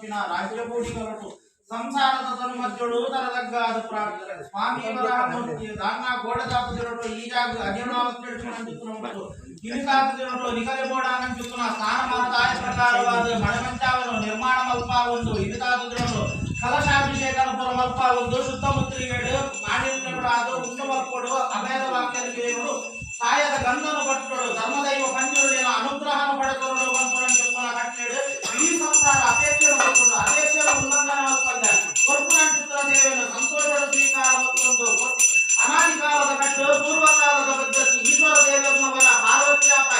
ಪನ್ಪಿನ ರಾಜ್ಯ ಕೋಡಿಗಲಟು ಸಂಸಾರದ ತನುಮಧ್ಯೊಡು ತರದಗ್ಗಾದ ಪ್ರಾಪ್ತ ಸ್ವಾಮಿ ವರಾಹಮೂರ್ತಿ ದಾನ್ನ ಗೋಡದಾತ ದಿನೊಟು ಈ ಜಾಗ ಅಜೀರ್ಣಾವಸ್ಥೆ ಚಿಕ್ಕುನ ಕಿರಿತಾತ ದಿನೊಟು ನಿಕಲೆ ಬೋಡಾನಂಚುತ್ತುನ ಸ್ಥಾನಮಾನ ತಾಯ ಪ್ರಕಾರವಾದ ಮಣಮಂಚಾವನು ನಿರ್ಮಾಣ ಮಲ್ಪ ಒಂದು ಇರಿತಾತ ದಿನೊಟು ಕಲಶಾಭಿಷೇಕನ ಪುರ ಮಲ್ಪ ಒಂದು ಶುದ್ಧ ಮುತ್ರಿಗೇಡು ಮಾಣಿನ್ಯಗಳು ಅದು ಉಂಡು ಮಲ್ಪೊಡು ಅಭಯದ ವಾಕ್ಯಗಳು ಸಾಯದ ಗಂಧನು ಪಟ್ಟೊಡು ಧರ್ಮದೈವ ಪಂಜುರುಳಿನ ಅನುಗ್ರಹನ ಪಡೆದೊಡು ಪನ್ಪುನ చెప్పున ಕಟ್ಟೆಡು ಈ ಸಂಸಾರ ಅಪೇಕ್ಷೆನು ಕೊಟ್ಟುಂಡು. ಅಪೇಕ್ಷೆನ ಉಲ್ಲಂಘನೆ ಮಲ್ಪಂದೆ ಕೊರ್ಪುನಂಚಿತ್ತಿನ ಸೇವೆಯನ್ನು ಸಂತೋಷದ ಸ್ವೀಕಾರ ಮತ್ತೊಂದು ಅನಾದಿ ಕಾಲದ ಕಟ್ಟು, ಪೂರ್ವಕಾಲದ ಪದ್ಧತಿ. ಈಶ್ವರ ದೇವರನವರ ಪಾರ್ವತ್ಯಾಪ.